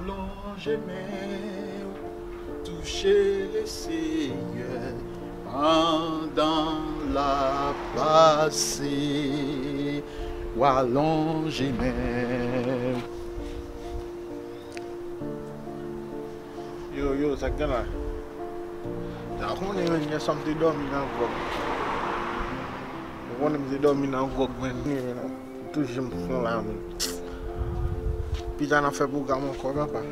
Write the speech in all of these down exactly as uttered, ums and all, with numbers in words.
Lonje men w, touche Lesenyè pandan l ap pase. W a lonje men w. Yo, yo, sa k gen la? Ta konnen, men, yè swa m te dòmi nan vlòg. Ou konnen m te dòmi nan vlòg, men. M toujou m fon la, men. Pita n ap fè pwogram ankò, papa.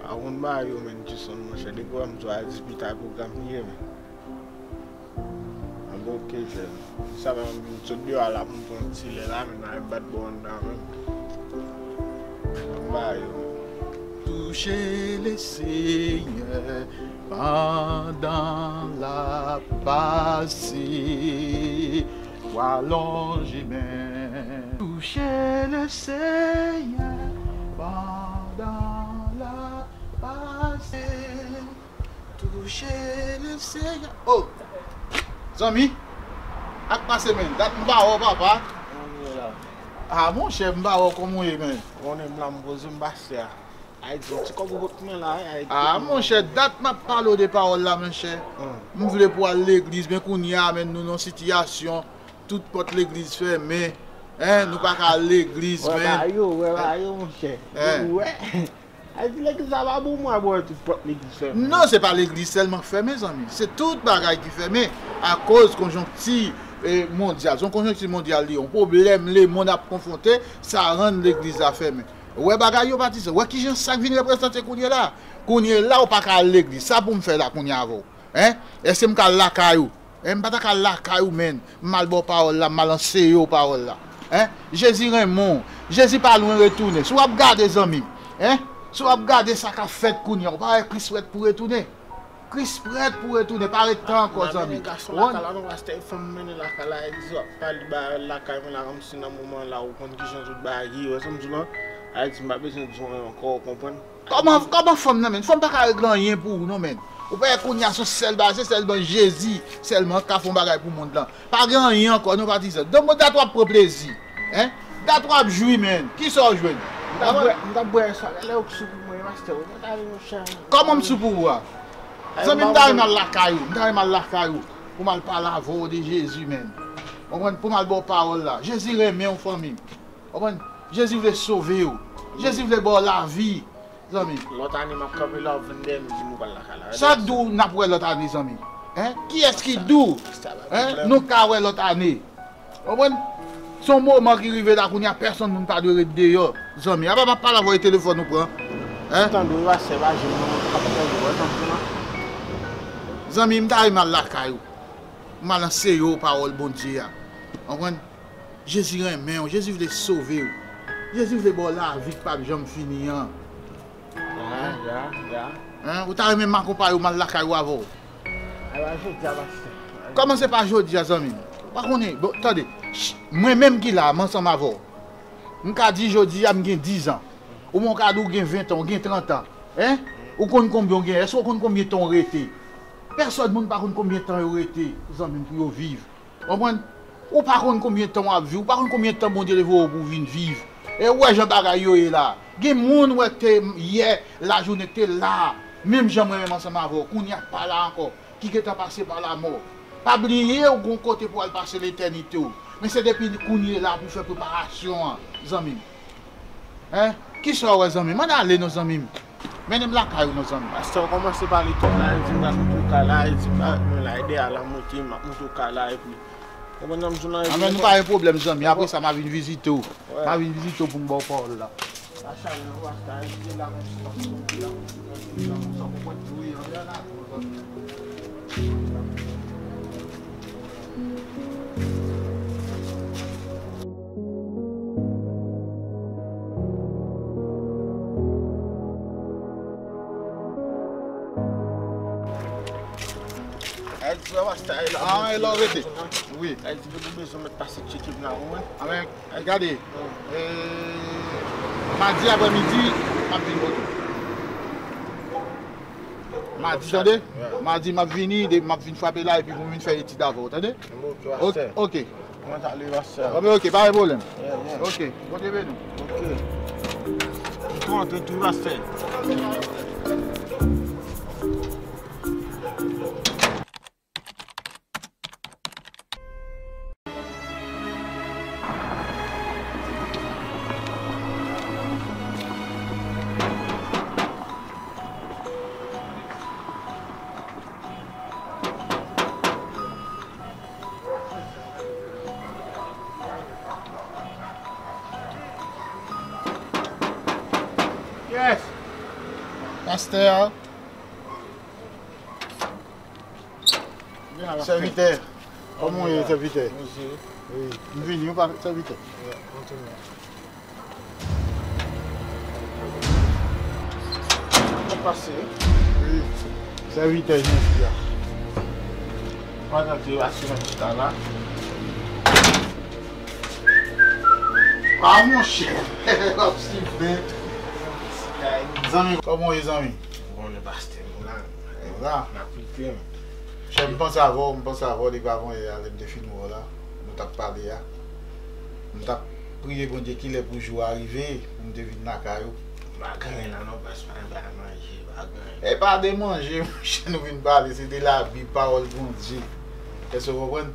Pa konn ba yo, men, Jason, monchè. Depi w wè m di w a di pita pwogram li ye, men. Anben, oke, jèn. Sa va, m vin sot deyò a la pou m pran ti lè la, men, m al bat bò anndan, men. Anba yo. Touche Lesenyè pandan l ap pase. W a lonje men. Touche Lesenyè pandan l ap pase. Touche Lesenyè. Oh! Zanmi, ak pase men, dat m pa wè w, papa. Mwen ye la. Ah, monchè, m pa wè w, kòman w ye, men? Konnen m la, m poze m pase a. Ayiti, yon ti kòb ou pot mwen la, Ayiti. Ah, monchè, dat m ap pale w de pawòl la, monchè. Hmm. M vle pou w al legliz, men kounye a, men, nou nan sitiyasyon, tout pòt legliz fèmen. Hein, nou pa ka al legliz, men. Wè ba yo, wè ba yo, monchè. Hein. Wè. Ayiti, legliz la pa bon, mwen, wè tout pòt legliz fèmen. Non, se pa legliz sèlman k fèmen, zanmi. Se tout bagay ki fèmen akoz konjonkti, eh, mondyal. Se yon konjonkti mondyal li ye. Yon pwoblèm lemonn ap konfwonte, sa rann legliz la fèmen. Ou wè bagay yo, patizan? Ou wè kijan sa k vin reprezante kounye la? Kounye la, ou pa ka al legliz. Sa pou m fè la kounye a avè w? Hein? Èske m ka al lakay ou? Hein, m pa ta ka al lakay ou, men. M al ba w pawòl la, m al anseye w pawòl la. Hein? Jezi renmen w. Jezi pa lwen retounen. Si w ap gade, zanmi m, hein? Si w ap gade sa k ap fèt kounye a, ou pa wè Kris prèt pou retounen? Kris prèt pou retounen, pa ret tan ankò, zanmi. Gason lakay la, non, pastè, fanm mennen lakay la, e di w ap pale ba lakay mwen la, kòmsi nan moman la, ou konn kijan tout bagay ye, ou wè sa m di w lan? Ayiti, m pa bezwen di w anyen ankò, ou konprann? Kòman, kòman fanm nan, men? Fanm pa ka regle anyen pou ou, non, men. Ou pa wè kounye a se yon sèl bagay, se sèlman Jezi, sèlman k ka fè yon bagay pou mond lan. Pa gen anyen ankò, non, patizan. Donk, dat w ap pran plezi, hein? Dat w ap jwi, men. Kisa w jwenn? M t ap bwè, m t ap bwè sa, lè ou k sou pou mwen, pastè, ou pa ta vin yon chan. Kòman m sou pou ou a? Zanmi, m ta renmen al lakay ou, m ta renmen al lakay ou, pou m al pale avè w de Jezi, men. Konprann? Pou m al ba w pawòl la. Jezi renmen w, fanmi m. Konprann? Jezi vle sove w. Jezi vle ba w lavi, zanmi. Lòt ane, m ap kanpe la, w ap vin dèyè m, di m ou pral lakay la. Sa k di w n ap wè lòt ane, zanmi? Hein? Kiyès ki di w, hein, nou ka wè lòt ane? Konprann? Se yon moman ki rive la kounye a, pèsonn moun pa dwe ret deyò, zanmi. Apa m ap pale avè w, e telefòn ou pran? Hein? Tande w, pastè, pa jwenn nan, ap tande w, wè sa m di w lan? Zanmi, m ta renmen al lakay ou. M al anseye w pawòl Bondye a. Konprann? Jezi renmen w, Jezi vle sove w. Jezi vle ba w lavi k p ap janm fini an. Ya, ya, ya. Hein? Ou ta renmen m akonpaye w, m al lakay ou avè w? A pa jodi a, pastè. Kòman se pa jodi a, zanmi m? Ou pa konnen, bon, tande, ch-, mwen menm ki la, m ansanm avè w. M ka di jodi a, m gen diz an. Oubyen w ka di w gen ven an, w gen trant an. Hein? Ou konn konbyen w gen? Èske w konn konbyen tan w rete? Pèsòn moun pa konn konbyen tan yo rete, zanmi m, pou yo viv. Konprann? Ou pa konn konbyen tan w ap viv, ou pa konn konbyen tan Bondye te voye w pou w vin viv. E ou wè jan bagay yo ye la. Gen moun, wè, k te yè lajounen, k te la, menm jan mwen menm ansanm avè w, kounye a pa la ankò, ki gentan pase pa lamò. Pa bliye ou gon kote pou w al pase letènite w. Men se depi kounye la pou w fè preparasyon an, zanmi m. Hein? Kisa w wè, zanmi m? Ann ale non, zanmi m. Mennen m lakay ou non, zanmi m. Pastè, w kòmanse pale tout la, e di m pral moute w kay la, e di m pa ret mwen la, e dèyè a l ap moute, m ap moute w kay la, epi, konprann sa m di w lan, epi. Anben, nou pa gen pwoblèm, zanmi. Apre sa, m a vin vizite w. M a vin vizite w pou m ba w pawòl la. Ayiti, wè pastè, e la. Ah, e la w rete. Wi. Ayiti, nou bezwen mèt pase tcheke m la, ou wè. Anben, gade. Eh, madi aprèmidi, m ap vin kote w. Madi, tande? Madi, m ap vini, depi m ap vin frape la, epi pou m vin fè etid avè w, tande? Ok, pastè. Ok. Mwen t ale, pastè. Anben, ok, pa gen pwoblèm. Ok, Bondye beni w. Ok. Kontre tou, pastè. Yes. Pastè a. Sèvitè. Kòman w ye, sèvitè? Wi, m vini, ou pa sèvitè. Sa k pase? Wi. Sèvitè jodi a. Pandan ke yo asire nan chita la. Ah, monchè, w ap sifle. Zanmi, kòman w ye, zanmi? Bon, le pastè, nou la. Nou la. N ap lite. Chè, m panse avè w, m panse avè w depi avan yè a, lè m te fin wè w la. Nou t ap pale a. M t ap priye Bondye kilè pou jou a rive, pou m te vin lakay ou. Pa gen anyen la non, pas, pa gen bagay manje, pa gen anyen. E pa de manje, monchè, nou vin pale, se de Labib, pawòl Bondye. Èske w konprann?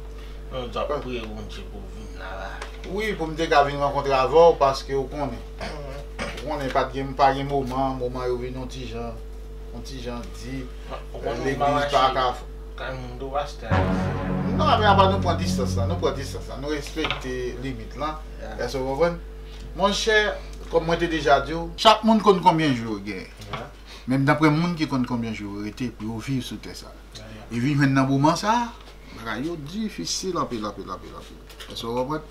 Non, nou t ap priye Bondye pou w vin la, la. Wi, pou m te ka vin rankontre avè w, paske ou konnen. Ou konnen, pa t gen, pa gen moman, moman yo vin yon ti jan, yon ti jan di, legliz pa ka. Kay moun tou pastè a. Non, men apa nou pran distans lan, nou pran distans lan, nou respekte limit lan. Èske w konprann? Monchè, kòm mwen te deja di w, chak moun konn konbyen jou yo genyen. Men daprè moun ki konn konbyen jou yo rete pou yo viv sou tè sa a. E vin jwenn nan moman sa a, bagay yo difisil anpil, anpil, anpil, anpil. Èske w konprann?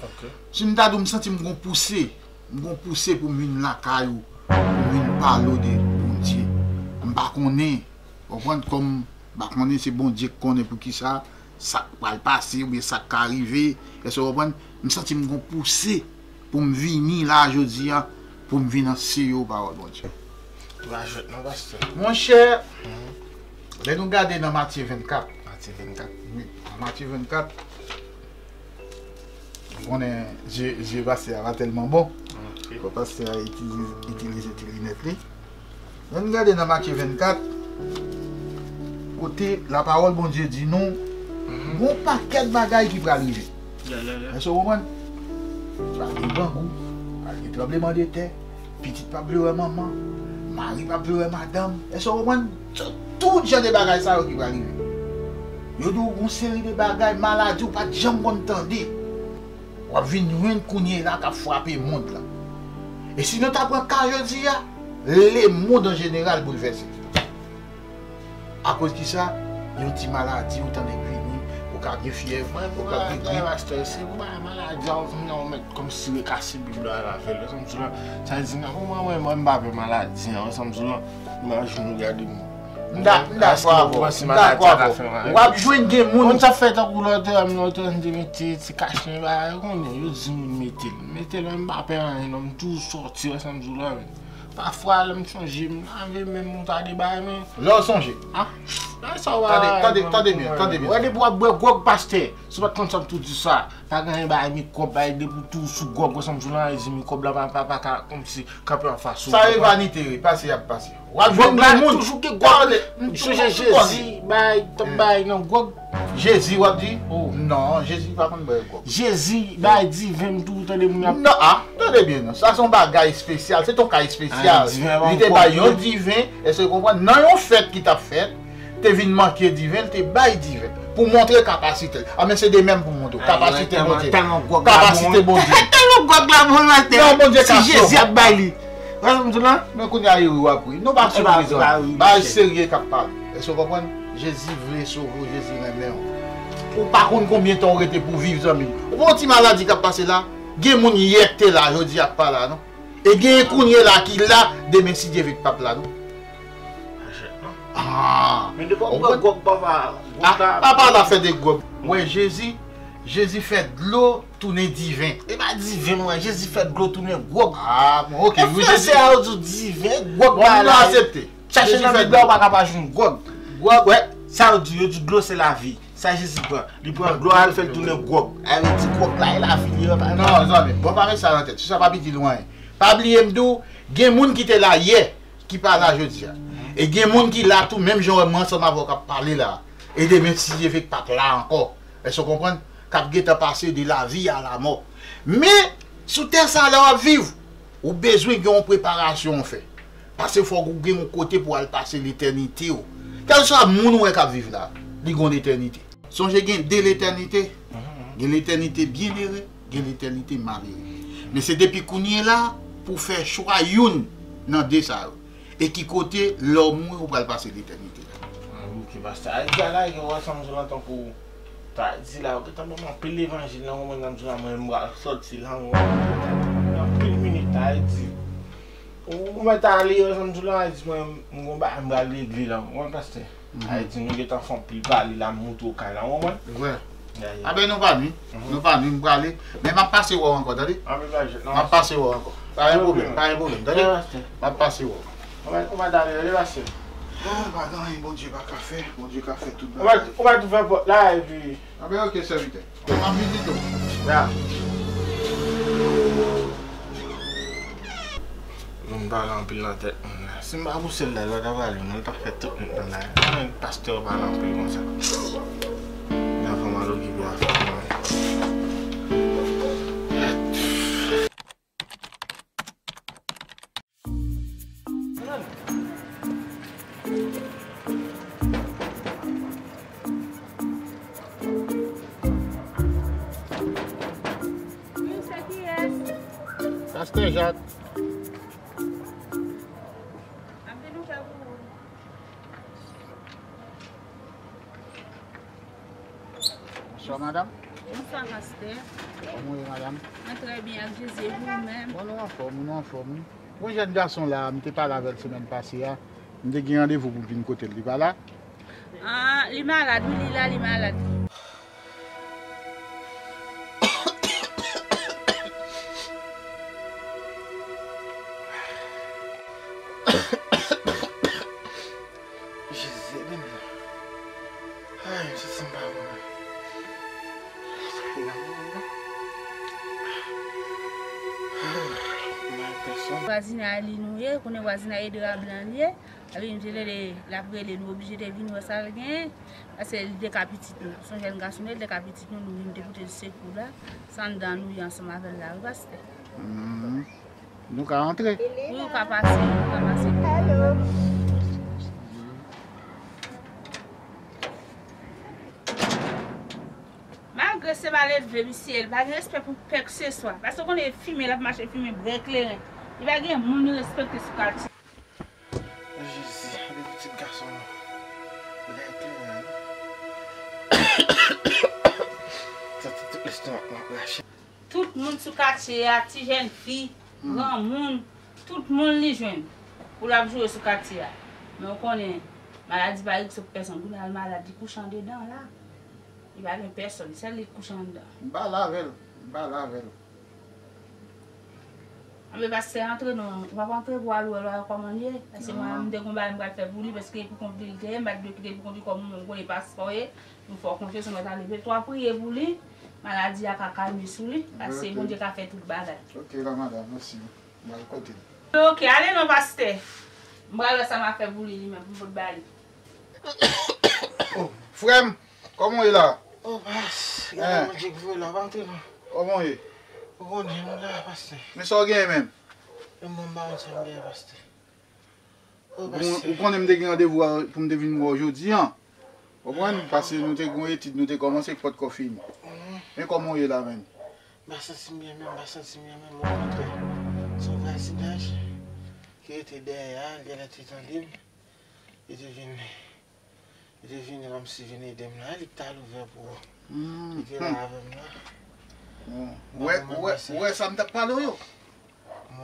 Si m ta di w m santi m gon pouse, m gon pouse pou m vin lakay ou, pou m vin pale w de Bondye. M pa konnen, w konprann, kòm m pa konnen se Bondye k konnen poukisa, sa k pral pase oubyen sa k ka rive. Èske w konprann? M santi m gon pouse pou m vini la jodi a, pou m vin anseye w pawòl Bondye. Ou pa jwèt non, pastè. Monchè, lè nou gade nan Matye vennkat. Matye vennkat. Wi, nan Matye vennkat, ou konnen zye, zye pastè a pa tèlman bon. Fò pastè a itilize, itilize ti linèt li. Ann gade nan Matye vennkat, kote lapawòl Bondye di nou, gon pakèt bagay ki pral rive. Èske w konprann? Pral gen grangou, pral gen tranblemanntè, pitit p ap vle wè manman, mari p ap vle wè madanm. Èske w konprann? Tout, tout jan de bagay sa yo ki pral rive. Yo di w gon seri de bagay, maladi w pa t janm konn tande. W ap vin jwenn kounye la k ap frape mond lan. E si nou ta pran ka jodi a, lemonn an jeneral boulvèse. Akoz ki sa? Yon ti maladi ou tande k vini, ou ka gen fyèv, ou ka gen grip. Pastè, se pou bagay maladi a, ou vin la, ou mèt kòmsi rekase Bib la avè l. Sa vle di, nan moman mwen, mwen, m pa pè maladi an, sa m di w lan, nan jounen gade m. M da-, m dakò avè w. M dakò avè w. W ap jwenn gen moun. Konn sa fè tankou lòtè, m lòtè, m te mete ti kache bagay, ou konnen, yo di moun mete l. Mete l, men m pa pè anyen, non, m toujou sòti, wè sa m di w la, men. Pafwa, lè m sonje, m lave men m, ou ta de bagay, men. Lè w sonje. Ah, bagay sa w pa. Tande, tande, tande byen, tande byen. Wè, depi w ap bwè gwòg, pastè, si w pa t konn sa m tou di sa, pa gen anyen bagay mikwòb, bagay depi w tou sou gwòg, wè sa m di w la, e di mikwòb la pa, pa, pa ka, kòmsi, kanpe anfas ou. Sa e vanite, wi, pase y ap pase. W ap jwenn de moun. Toujou gen gwòg. M sonje Jezi bay, t ap bay nan gwòg. Jezi, w ap di? Non, Jezi pa konn bwè gwòg. Jezi bay diven, m toujou tande moun ap. Non, ah, tande byen, non. Sa se yon bagay espesyal. Se te yon ka espesyal. Li te bay yon diven, èske w konprann? Nan yon fèt ki t ap fèt, te vin manke diven, li te bay diven. Pou montre kapasite l. Ah, men se de menm pou montre w. Kapasite Bondye. Kapasite Bondye. Tèlman gwòg la bon, tèlman gwòg la bon, nan tèt. Non, Bondye ka sove. Si Jezi ap bay li. Wè sa m di w la? Men kounye a, ri w ap ri. Nou pa sou prizon. Bagay serye k ap pale. Èske w konprann? Jezi vle sove w, Jezi renmen w. Ou pa konn konbyen tan w rete pou w viv, zanmi m. Ou pa wè yon ti maladi k ap pase la? Gen moun yè k te la, jodi a k pa la, non. E genyen kounye la ki la, demen si Dye vle k p ap la, non. Ah. Men depi w ap bwè gwòg, papa, gwòg la. Ah, papa la fè de gwòg. Wè, Jezi, Jezi fè dlo tounen diven. E pa diven, non, Jezi fè dlo tounen gwòg. Ah, bon, ok. E fransè a, yo di w diven, gwòg pa la. Bon, nou aksepte. Chache nan Bib la, ou pa ka pa jwenn gwòg. Gwòg, wè. Sa yo di, yo di dlo se lavi. Sa Jezi pran. Li pran dlo a, l fè l tounen gwòg. A vle di gwòg la, e lavi li ye, pa. Non, zanmi, bon, pa met sa nan tèt. Sa pa piti lwen. Pa bliye m di w, gen moun ki te la yè, ki pa la jodi a. E gen moun ki la tou, menm jan w wè mwen ansanm avè w k ap pale la. E demen, si Dye vle, k p ap la ankò. Èske w konprann? K ap gentan pase de lavi a lamò. Men, sou tè sa a, lè w ap viv, ou bezwen gen yon preparasyon w fè. Paske fòk ou gen yon kote pou w al pase letènite w. Kèlkeswa moun ou wè k ap viv la, li gen yon letènite. Sonje gen de letènite. Gen letènite byenere, gen letènite malere. Men se depi kounye la pou w fè chwa youn nan de sa yo. E ki kote lè w mouri ou pral pase letènite la. An, ok, pastè. Ayiti a la, gen wè sa m di w lan tankou ta di la, ou gentan ban m anpil levanjil nan moman nan m di w la, mwen m pral sòti la, mwen gen anpil minit Ayiti. Ou, ou mèt ale, wè sa m di w la, Ayiti, mwen m gon bagay m pral regle la, ou konprann, pastè? Ayiti, nou gentan fè anpil pale la, m moute w kay la, ou konprann? Wè. Aben, nou pa nwi. Nou pa nwi, m prale. Men m ap pase wè w ankò, tande? M ap pase wè w ankò. Pa gen pwoblèm, pa gen pwoblèm, tande? M ap pase wè w. Ou pa, ou pa ta rele pastè. Ah, pa gen anyen Bondye pa ka fè. Bondye ka fè tout bagay. Ou pa, ou pa tou fè pòt la, epi. Aben, ok, sèvitè. M ap vizite w. Ya. Moun pale anpil nan tèt moun la. Si m pa pou sèl la, l pa ta pale, non, l t ap fè tout nèt nan la. Anyen pastè pale anpil konsa. Men avan m al okipe afè mwen. Wi, se kiyès? Pastè Jak. Anpil nouvèl pou ou. Bonswa, madanm. Bonswa, pastè. Kòman w ye, madanm? Mwen trè byen ak Jezi, e ou menm? Bon, nou anfòm, nou anfòm, wi. Gon jèn gason la, m te pale avè l semèn pase a. M te gen randevou pou m vin kote l, li pa la? Ah, li malad, wi, li la, li malad. Jezi, ede m non. Ay, m santi m pa bon menm. Ay, nan moman. May pèsòn. Vwazinay li nou ye, konnen vwazinay Edra Blan li ye. Epi m te tande l ap rele, nou oblije te vin wè sa l genyen. Paske li te ka pitit nou. Se yon jèn gason, li te ka pitit nou, nou vin te pote l sekou la. Se anndan nou ye ansanm avè l la, wi, pastè. Mhm. Nou ka antre? Wi, ou ka pase, ou ka pase. Malgre se malelve misye ye, li pa gen respè pou kèkseswa. Paske w konnen fimen, l ap mache fimen, bwè kleren. Li pa gen moun li respekte sou katye. Jezi, ale pitit gason m nan. Li ka kleren, wi. Santi tout lestomak mwen ap rache. Tout moun sou katye a, ti jèn fi, granmoun, tout moun li jwenn pou l ap joure sou katye a. Men w konnen, maladi pa egziste pou pèsonn. Kounye a l malad, li kouche andedan la. Li pa gen pèsonn, sèl li k kouche anndan. M pale avè l, m pale avè l. Anben pastè, antre non, ou p ap antre pou w al wè l, wè kòman l ye. Paske mwen, m te gon bagay m pral fè pou li, paske pou kont li l te ye, m pa t dwe kite l pou kont li kòm ou menm konnen pastè w ye. Nou fè w konfyans, ou mèt ale. Mete w ap priye pou li, maladi a ka kalme sou li, paske Bondye ka fè tout bagay. Ok, la madanm, mèsi. M al kote l. Ok, ale non, pastè. M pral wè sa m a fè pou li, li menm, pou m pot ba li. Oh, frè m, kòman w ye la? Oh, pas, gade Bondye k voye la, pa antre non. Kòman w ye? Ou konnen, m la, pastè. Men sa w genyen menm? Yon bon bagay sa m genyen, pastè. Ou kon-, ou konnen m te gen randevou a pou m te vin wè w jodi a. Konprann? Paske nou te gen yon etid nou te kòmanse k pòtkò fini. Men kòman w ye la menm? M pa santi m byen menm, m pa santi m byen menm, okontrè. Se yon vwazinaj ki rete dèyè a, genlè te tande m. Li te vin, li te vin kòmsi vin ede m la, li k t al ouvè pou ou. Li te la avè m la. Ou wè, ou wè, ou wè sa m t ap pale w yo?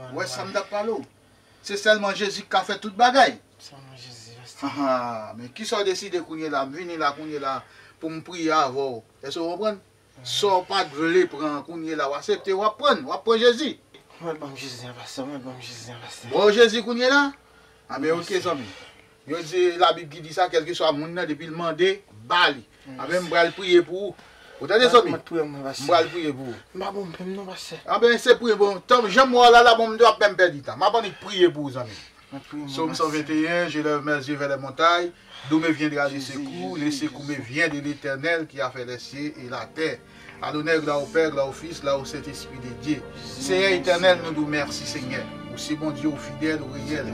Ou wè sa m t ap pale w? Se sèlman Jezi k ka fè tout bagay. Sèlman Jezi, pastè. Ah, men kisa w deside kounye la? M vini la kounye la pou m priye avè w. Èske w konprann? Sa w pa t vle pran kounye la, w aksepte, w ap pran l, w ap pran Jezi. Mwen ban m Jezi an, pastè, mwen ban m Jezi an, pastè. Bon, Jezi kounye la? Anben, ok, zanmi. Yo di, Labib ki di sa, kèlkeswa moun nan, depi l mande, ba li. Anben, m pral priye pou ou. Ou tande, zanmi? M ap priye, mwen, pastè. M pral priye pou ou. M pa bon, m pa bon, non, pastè. Anben, se priye, bon, tanm jan m wè w la, la, bon, m t ap menm pèdi tan. M ap annik priye pou ou, zanmi. M ap priye, mwen, pastè. Psaume cent vingt et un, je lève mes yeux vers les montagnes, d'où me viendra le secours? Le secours me vient de l'Éternel qui a fait les cieux et la terre. Adonè, glwa o Pè, glwa o Fis, glwa o Sentespri de Dye. Senyè Etènèl, nou di w mèsi, Senyè. Ou se Bondye, ou fidèl, ou reyèl.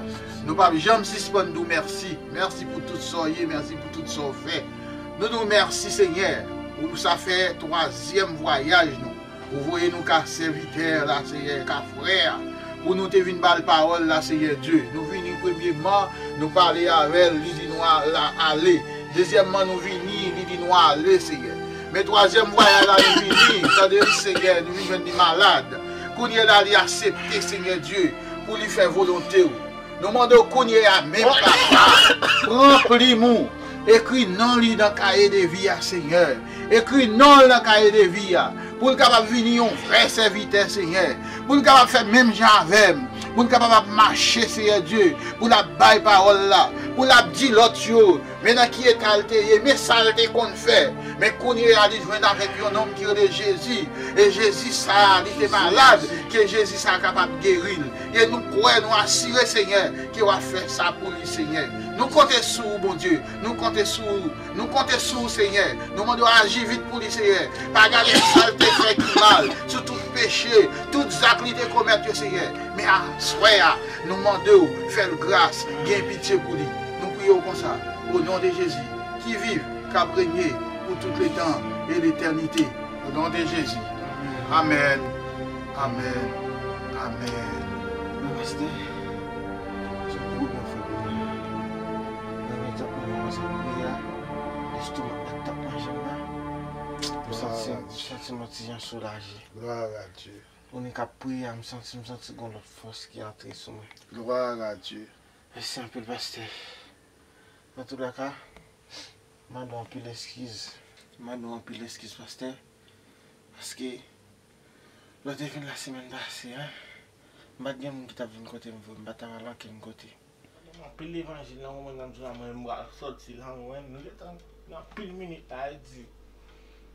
Nou p ap janm sispann di w mèsi. Mèsi pou tout sa w ye, mèsi pou tout sa w fè. Nou di w mèsi, Senyè. Ou sa fè twazyèm vwayaj nou. Ou voye nou ka sèvitè la, Senyè, ka frè a, pou nou te vin ba l pawòl la, Senyè Dye. Nou vini premyèman, nou pale avè l, li di nou a-, la, ale. Dezyèmman, nou vini, li di nou ale, Senyè. Men twazyèm vwayaj la, nou vini, tande l, Senyè, nou vin jwenn li malad. Kounye a la, li aksepte, Senyè Dye, pou li fè volonte w. Nou mande w kounye a menm, papa, pran plim ou, ekri non li nan kaye de vi a, Senyè. Ekri non l nan kaye de vi a, pou l kapab vini yon vrè sèvitè, Senyè. Pou l kapab fè menm jan avè m, pou l kapab ap mache, Senyè Dye, pou l ap bay pawòl la, pou l ap di lòt yo, men nan ki eta l te ye, men sa l te konn fè. Men kounye a, li jwenn avèk yon nonm ki rele Jezi. E Jezi sa a, li te malad, ke Jezi sa a kapab geri l. E nou kwè, nou asire, Senyè, ke w ap fè sa pou li, Senyè. Nou konte sou ou, Bondye. Nou konte sou ou. Nou konte sou ou, Senyè. Nou mande w aji vit pou li, Senyè. Pa gade sa l te fè ki mal, sou tout peche, tout zak li te komèt yo, Senyè. Men aswè a, nou mande w, fè l gras, gen pitye pou li. Nou priye w konsa, o non de Jezi, ki viv, k ap renye pou tout letan e letènite. O non de Jezi. Amèn. Amèn. Amèn. Mwen, pastè, se yon pwoblèm, frè mwen. Mwen, mwen t ap manje, mwen t ap priye a, lestomak la t ap manje m la. M santi, m santi m yon ti jan soulaje. Gloire à Dieu. Ou ni k ap priye a, m santi, m santi gon lòt fòs ki antre sou mwen. Gloire à Dieu. Mèsi anpil, pastè. Antoulaka, mande w anpil eskiz. Mande w anpil eskiz, pastè. Paske, lè w te vin la semèn pase a, m pa t gen moun ki t ap vin kote m vre, m pa t ap al ankenn kote. Anpil levanjil nan moman nan, m di w la, mwen, m pral sòti la, mwen, nou gentan nan anpil minit la, e di,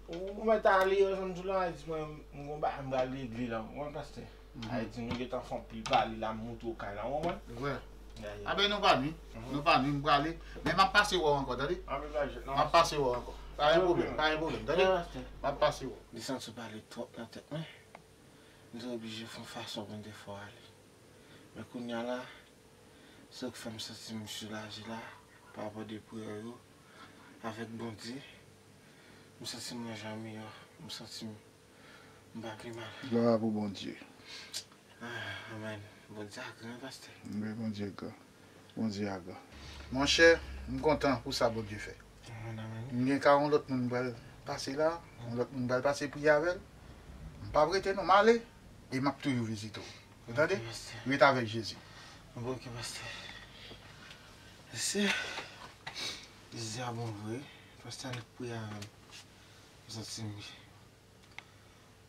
ou, ou mèt ale, m di w la, e di, mwen, m gon bagay, m pral regle la, mwen, pastè. Mhm. Sa vle di nou gentan fè anpil pale la, m moute w kay la, w konprann? Wi. Ya, ya. Anben, nou pa nwi. Mhm. Nou pa nwi, m prale. Men m ap pase wè w ankò, tande? Anben, pa jèt, non. M ap pase wè w ankò. Pa gen pwoblèm, pa gen pwoblèm, tande? Ya, pastè. M ap pase wè w. Li santi w pale twòp nan tèt mwen. M te oblije fè yon fason pou m te fè w ale. Men kounye a la, se w k fè m santi m soulaje la, pa rapò de priyè yo, avèk Bondye, m santi m yon jan miyò, m santi m M pa pi mal. Glwa pou Bondye. Ah, amèn. Bondye a gran, pastè. Wi, Bondye gran. Bondye a gran. Monchè, m kontan pou sa Bondye fè. Amèn, amèn. M gen ka yon lòt moun m pral pase la, yon lòt moun m pral pase priye avè l. M p ap rete non, m ale, e m ap toujou vizite w. Ou tande? Ok, pastè. Rete avèk Jezi. Ok, pastè. Mèsi. Jezi a bon vre. Pastè, annik priye avè m. M santi m byen.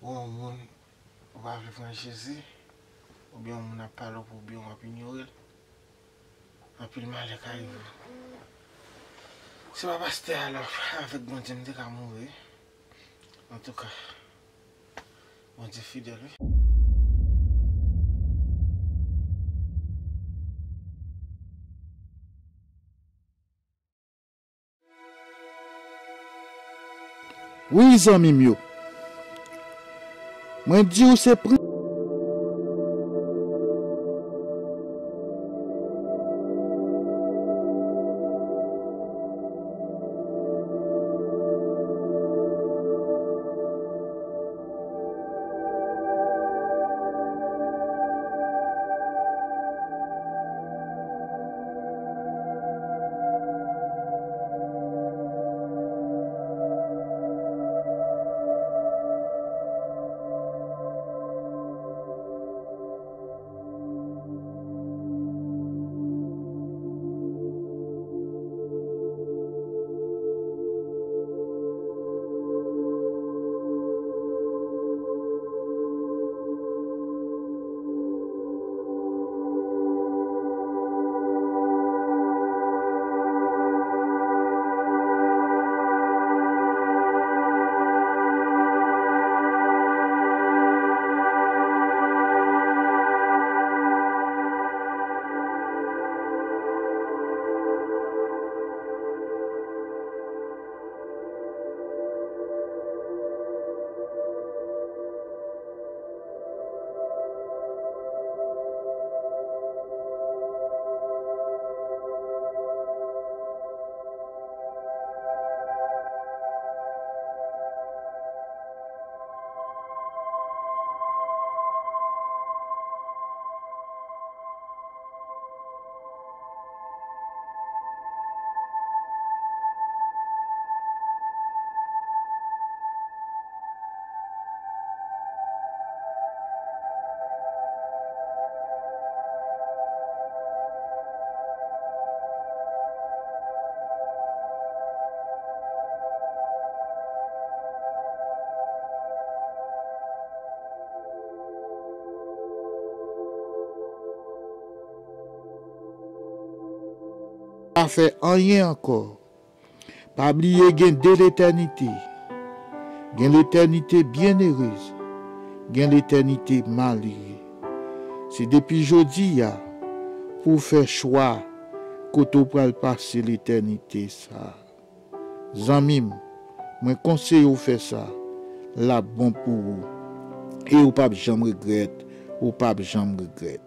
Ou wè yon moun, ou pa vle pran Jezi, oubyen yon moun ap pale w pou byen, w ap inyore l, anpil malè ka rive w. Se pa pastè a la, avèk Bondye m te ka mouri. Antouka, Bondye fidèl, wi. Wi, zanmi m yo. Mwen di w se pran. pa fè anyen ankò. Pa bliye gen de letènite. Gen letènite byenerez, gen letènite malere. Se depi jodi a pou w fè chwa kote w pral pase letènite sa a. Zanmi m, mwen konseye w fè sa, l ap bon pou ou. E ou p ap janm regrèt, ou p ap janm regrèt.